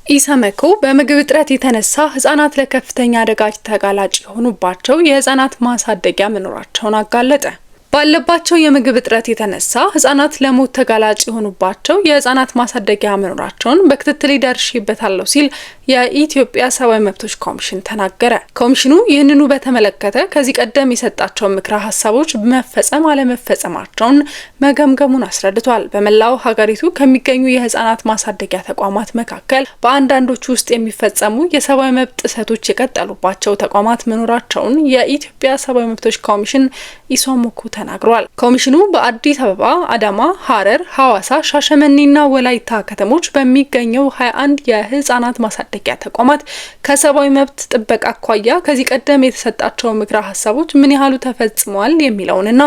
ኢሰመኮ በምግብ እጥረት የተነሳ ህጻናት ለከፍተኛ አደጋ ተጋላጭ የሆኑባቸው የህጻናት ማሳደጊያ መኖራቸውን አጋለጠ። ባለባቸው የምግብ እጥረት የተነሳ ህጻናት ለሞት ተጋላጭ የሆኑባቸው የህጻናት ማሳደጊያ መኖራቸውን በክትትል ደርሼበታለሁ ሲል የኢትዮጵያ ሰብአዊ መብቶች ኮሚሽን ተናገረ። ኮሚሽኑ ይህንኑ በተመለከተ ከዚህ ቀደም የሰጣቸውን ምክረ ሀሳቦች መፈጸም አለመፈጸማቸውን መገምገሙን አስረድቷል። በመላው ሀገሪቱ ከሚገኙ የህጻናት ማሳደጊያ ተቋማት መካከል በአንዳንዶቹ ውስጥ የሚፈጸሙ የሰብአዊ መብት ጥሰቶች የቀጠሉባቸው ተቋማት መኖራቸውን የኢትዮጵያ ሰብአዊ መብቶች ኮሚሽን ኢሰመኮ ተናግሯል። ኮሚሽኑ በአዲስ አበባ፣ አዳማ፣ ሐረር፣ ሐዋሳ፣ ሻሸመኔና ወላይታ ከተሞች በሚገኘው 21 የህጻናት ማሳደጊያ ተቋማት ከሰብአዊ መብት ጥበቃ አኳያ ከዚህ ቀደም የተሰጣቸው ምክረ ሀሳቦች ምን ያህሉ ተፈጽመዋል የሚለውንና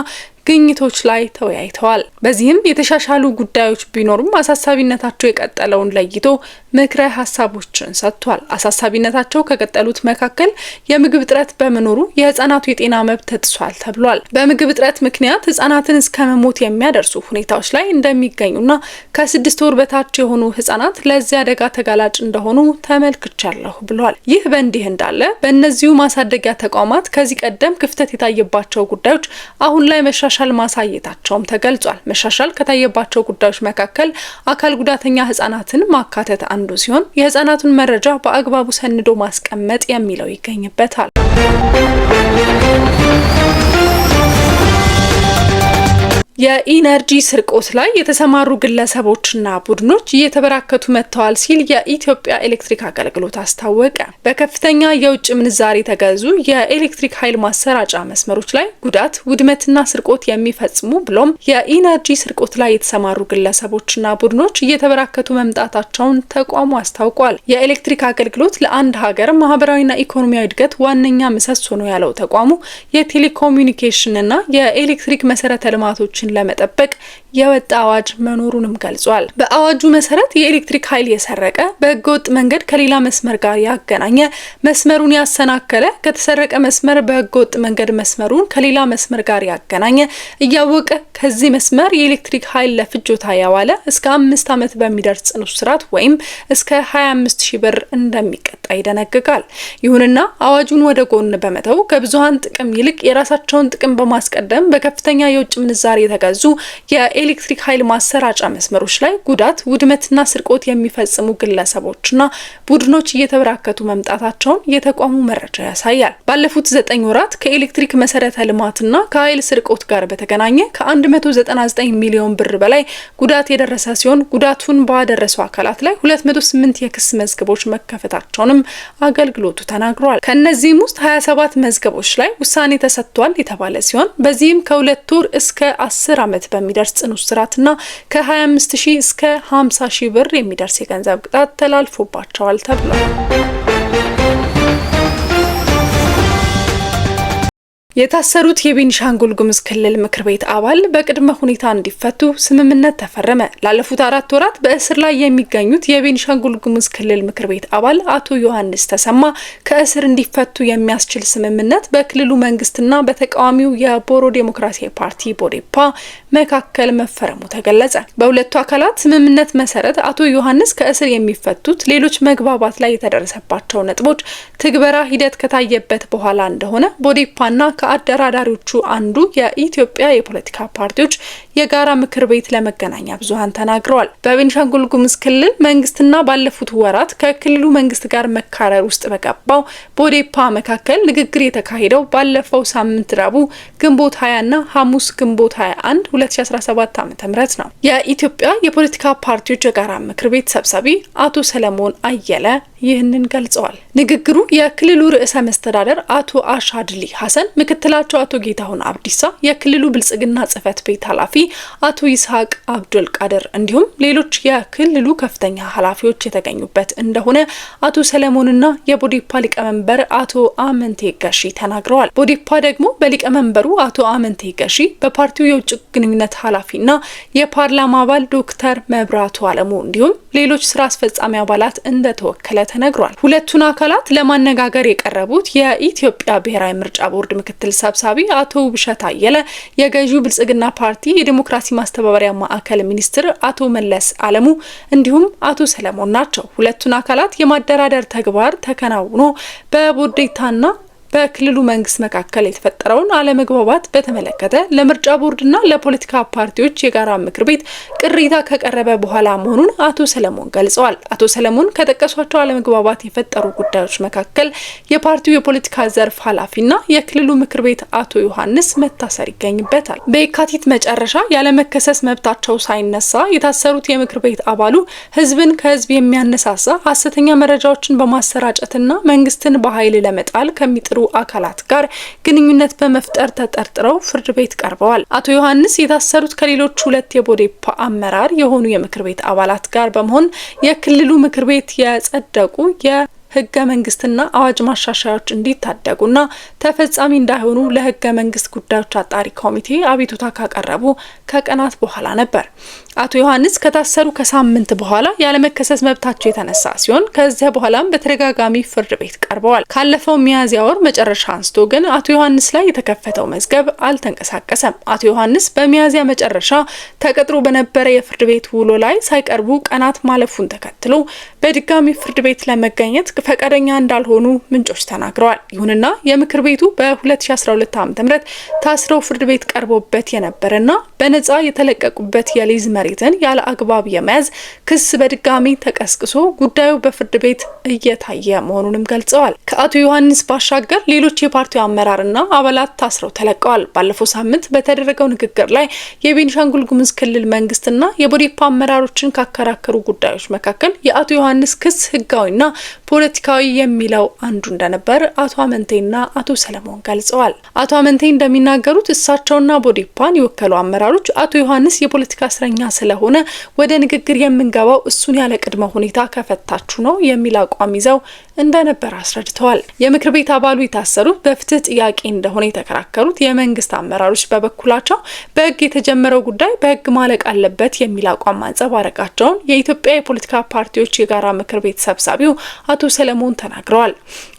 ግኝቶች ላይ ተወያይተዋል። በዚህም የተሻሻሉ ጉዳዮች ቢኖሩም አሳሳቢነታቸው የቀጠለውን ለይቶ ምክረ ሀሳቦችን ሰጥቷል። አሳሳቢነታቸው ከቀጠሉት መካከል የምግብ እጥረት በመኖሩ የህጻናቱ የጤና መብት ተጥሷል ተብሏል። በምግብ እጥረት ምክንያት ህጻናትን እስከ መሞት የሚያደርሱ ሁኔታዎች ላይ እንደሚገኙና ከ6 ወር በታች የሆኑ ህጻናት ለዚህ አደጋ ተጋላጭ እንደሆኑ ተመልክቻለሁ ብሏል። ይህ በእንዲህ እንዳለ በእነዚሁ ማሳደጊያ ተቋማት ከዚህ ቀደም ክፍተት የታየባቸው ጉዳዮች አሁን ላይ መሻሻል ማሳየታቸውም ተገልጿል። መሻሻል ከታየባቸው ጉዳዮች መካከል አካል ጉዳተኛ ህጻናትን ማካተት አንዱ ሲሆን የህጻናቱን መረጃ በአግባቡ ሰንዶ ማስቀመጥ የሚለው ይገኝበታል። የኢነርጂ ስርቆት ላይ የተሰማሩ ግለሰቦችና ቡድኖች እየተበራከቱ መጥተዋል ሲል የኢትዮጵያ ኤሌክትሪክ አገልግሎት አስታወቀ። በከፍተኛ የውጭ ምንዛሪ የተገዙ የኤሌክትሪክ ኃይል ማሰራጫ መስመሮች ላይ ጉዳት፣ ውድመትና ስርቆት የሚፈጽሙ ብሎም የኢነርጂ ስርቆት ላይ የተሰማሩ ግለሰቦችና ቡድኖች እየተበራከቱ መምጣታቸውን ተቋሙ አስታውቋል። የኤሌክትሪክ አገልግሎት ለአንድ ሀገር ማህበራዊና ኢኮኖሚያዊ እድገት ዋነኛ ምሰሶ ነው ያለው ተቋሙ የቴሌኮሙኒኬሽንና የኤሌክትሪክ መሰረተ ልማቶች ለመጠበቅ የወጣ አዋጅ መኖሩንም ገልጿል። በአዋጁ መሰረት የኤሌክትሪክ ኃይል የሰረቀ፣ በህገወጥ መንገድ ከሌላ መስመር ጋር ያገናኘ፣ መስመሩን ያሰናከለ፣ ከተሰረቀ መስመር በህገወጥ መንገድ መስመሩን ከሌላ መስመር ጋር ያገናኘ፣ እያወቀ ከዚህ መስመር የኤሌክትሪክ ኃይል ለፍጆታ ያዋለ እስከ 5 ዓመት በሚደርስ ጽኑ እስራት ወይም እስከ 25 ሺህ ብር እንደሚቀጣ ይደነግጋል። ይሁንና አዋጁን ወደ ጎን በመተው ከብዙሃን ጥቅም ይልቅ የራሳቸውን ጥቅም በማስቀደም በከፍተኛ የውጭ ምንዛሪ የተገዙ የኤሌክትሪክ ኃይል ማሰራጫ መስመሮች ላይ ጉዳት፣ ውድመትና ስርቆት የሚፈጽሙ ግለሰቦችና ቡድኖች እየተበራከቱ መምጣታቸውን የተቋሙ መረጃ ያሳያል። ባለፉት 9 ወራት ከኤሌክትሪክ መሰረተ ልማትና ከኃይል ስርቆት ጋር በተገናኘ ከ199 ሚሊዮን ብር በላይ ጉዳት የደረሰ ሲሆን ጉዳቱን ባደረሱ አካላት ላይ 208 የክስ መዝገቦች መከፈታቸውንም አገልግሎቱ ተናግሯል። ከእነዚህም ውስጥ 27 መዝገቦች ላይ ውሳኔ ተሰጥቷል የተባለ ሲሆን በዚህም ከ2 ወር እስከ 10 ዓመት በሚደርስ ጽኑ እስራትና ከ25 ሺህ እስከ 50 ሺህ ብር የሚደርስ የገንዘብ ቅጣት ተላልፎባቸዋል ተብሏል። የታሰሩት የቤኒሻንጉል ጉሙዝ ክልል ምክር ቤት አባል በቅድመ ሁኔታ እንዲፈቱ ስምምነት ተፈረመ። ላለፉት 4 ወራት በእስር ላይ የሚገኙት የቤኒሻንጉል ጉሙዝ ክልል ምክር ቤት አባል አቶ ዮሐንስ ተሰማ ከእስር እንዲፈቱ የሚያስችል ስምምነት በክልሉ መንግስትና በተቃዋሚው የቦሮ ዴሞክራሲያዊ ፓርቲ ቦዴፓ መካከል መፈረሙ ተገለጸ። በሁለቱ አካላት ስምምነት መሰረት አቶ ዮሐንስ ከእስር የሚፈቱት ሌሎች መግባባት ላይ የተደረሰባቸው ነጥቦች ትግበራ ሂደት ከታየበት በኋላ እንደሆነ ቦዴፓና ከአደራዳሪዎቹ አንዱ የኢትዮጵያ የፖለቲካ ፓርቲዎች የጋራ ምክር ቤት ለመገናኛ ብዙሃን ተናግረዋል። በቤኒሻንጉል ጉሙዝ ክልል መንግስትና ባለፉት ወራት ከክልሉ መንግስት ጋር መካረር ውስጥ በገባው ቦዴፓ መካከል ንግግር የተካሄደው ባለፈው ሳምንት ረቡዕ ግንቦት 20 እና ሐሙስ ግንቦት 21 2017 ዓ.ም ነው። የኢትዮጵያ የፖለቲካ ፓርቲዎች የጋራ ምክር ቤት ሰብሳቢ አቶ ሰለሞን አየለ ይህንን ገልጸዋል። ንግግሩ የክልሉ ርዕሰ መስተዳደር አቶ አሻድሊ ሀሰን፣ ምክትላቸው አቶ ጌታሁን አብዲሳ፣ የክልሉ ብልጽግና ጽህፈት ቤት ኃላፊ አቶ ይስሐቅ አብዱል ቃድር እንዲሁም ሌሎች የክልሉ ከፍተኛ ኃላፊዎች የተገኙበት እንደሆነ አቶ ሰለሞንና የቦዴፓ ሊቀመንበር አቶ አመንቴ ገሺ ተናግረዋል። ቦዴፓ ደግሞ በሊቀመንበሩ አቶ አመንቴ ገሺ፣ በፓርቲው የውጭ ግንኙነት ኃላፊና የፓርላማ አባል ዶክተር መብራቱ አለሙ እንዲሁም ሌሎች ስራ አስፈጻሚ አባላት እንደተወከለ ተነግሯል። ሁለቱን አካላት ለማነጋገር የቀረቡት የኢትዮጵያ ብሔራዊ ምርጫ ቦርድ ምክትል ሰብሳቢ አቶ ውብሸት አየለ፣ የገዢው ብልጽግና ፓርቲ የዲሞክራሲ ማስተባበሪያ ማዕከል ሚኒስትር አቶ መለስ አለሙ እንዲሁም አቶ ሰለሞን ናቸው። ሁለቱን አካላት የማደራደር ተግባር ተከናውኖ በቦዴታና በክልሉ መንግስት መካከል የተፈጠረውን አለመግባባት በተመለከተ ለምርጫ ቦርድና ለፖለቲካ ፓርቲዎች የጋራ ምክር ቤት ቅሬታ ከቀረበ በኋላ መሆኑን አቶ ሰለሞን ገልጸዋል። አቶ ሰለሞን ከጠቀሷቸው አለመግባባት የፈጠሩ ጉዳዮች መካከል የፓርቲው የፖለቲካ ዘርፍ ኃላፊና የክልሉ ምክር ቤት አቶ ዮሐንስ መታሰር ይገኝበታል። በየካቲት መጨረሻ ያለመከሰስ መብታቸው ሳይነሳ የታሰሩት የምክር ቤት አባሉ ህዝብን ከህዝብ የሚያነሳሳ ሀሰተኛ መረጃዎችን በማሰራጨትና መንግስትን በኃይል ለመጣል ከሚጥሩ አካላት ጋር ግንኙነት በመፍጠር ተጠርጥረው ፍርድ ቤት ቀርበዋል። አቶ ዮሐንስ የታሰሩት ከሌሎች ሁለት የቦዴፓ አመራር የሆኑ የምክር ቤት አባላት ጋር በመሆን የክልሉ ምክር ቤት የጸደቁ የህገ መንግስትና አዋጅ ማሻሻያዎች እንዲታደጉና ተፈጻሚ እንዳይሆኑ ለህገ መንግስት ጉዳዮች አጣሪ ኮሚቴ አቤቱታ ካቀረቡ ከቀናት በኋላ ነበር። አቶ ዮሐንስ ከታሰሩ ከሳምንት በኋላ ያለመከሰስ መብታቸው የተነሳ ሲሆን ከዚያ በኋላም በተደጋጋሚ ፍርድ ቤት ቀርበዋል። ካለፈው ሚያዝያ ወር መጨረሻ አንስቶ ግን አቶ ዮሐንስ ላይ የተከፈተው መዝገብ አልተንቀሳቀሰም። አቶ ዮሐንስ በሚያዝያ መጨረሻ ተቀጥሮ በነበረ የፍርድ ቤት ውሎ ላይ ሳይቀርቡ ቀናት ማለፉን ተከትሎ በድጋሚ ፍርድ ቤት ለመገኘት ፈቃደኛ እንዳልሆኑ ምንጮች ተናግረዋል። ይሁንና የምክር ቤቱ በ2012 ዓ.ም ታስረው ፍርድ ቤት ቀርቦበት የነበረና በነጻ የተለቀቁበት የሊዝ መሬትን ያለ አግባብ የመያዝ ክስ በድጋሚ ተቀስቅሶ ጉዳዩ በፍርድ ቤት እየታየ መሆኑንም ገልጸዋል። ከአቶ ዮሐንስ ባሻገር ሌሎች የፓርቲው አመራርና አባላት ታስረው ተለቀዋል። ባለፈው ሳምንት በተደረገው ንግግር ላይ የቤኒሻንጉል ጉሙዝ ክልል መንግስትና የቦዴፓ አመራሮችን ካከራከሩ ጉዳዮች መካከል የአቶ ዮሐንስ ክስ ህጋዊና ፖለቲካዊ የሚለው አንዱ እንደነበር አቶ አመንቴና አቶ ሰለሞን ገልጸዋል። አቶ አመንቴ እንደሚናገሩት እሳቸውና ቦዴፓን የወከሉ አመራሮች አቶ ዮሐንስ የፖለቲካ እስረኛ ስለሆነ ወደ ንግግር የምንገባው እሱን ያለ ቅድመ ሁኔታ ከፈታችሁ ነው የሚል አቋም ይዘው እንደነበር አስረድተዋል። የምክር ቤት አባሉ የታሰሩት በፍትህ ጥያቄ እንደሆነ የተከራከሩት የመንግስት አመራሮች በበኩላቸው በህግ የተጀመረው ጉዳይ በህግ ማለቅ አለበት የሚል አቋም ማንጸባረቃቸውን የኢትዮጵያ የፖለቲካ ፓርቲዎች የጋራ ምክር ቤት ሰብሳቢው አቶ ሰለሞን ተናግረዋል።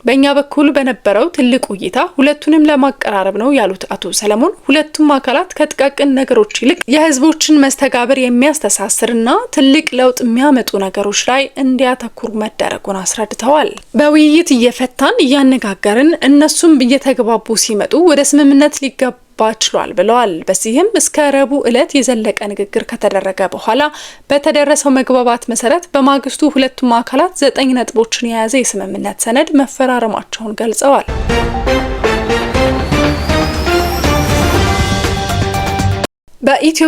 በእኛ በኩል በነበረው ትልቅ ውይይታ ሁለቱንም ለማቀራረብ ነው ያሉት አቶ ሰለሞን ሁለቱም አካላት ከጥቃቅን ነገሮች ይልቅ የህዝቦችን መስተጋብር የሚያስተሳስርና ትልቅ ለውጥ የሚያመጡ ነገሮች ላይ እንዲያተኩሩ መደረጉን አስረድተዋል። በውይይት እየፈታን እያነጋገርን እነሱም እየተግባቡ ሲመጡ ወደ ስምምነት ሊገባ ችሏል ብለዋል። በዚህም እስከ ረቡዕ ዕለት የዘለቀ ንግግር ከተደረገ በኋላ በተደረሰው መግባባት መሰረት በማግስቱ ሁለቱም አካላት 9 ነጥቦችን የያዘ የስምምነት ሰነድ መፈራረማቸውን ገልጸዋል። በኢትዮጵያ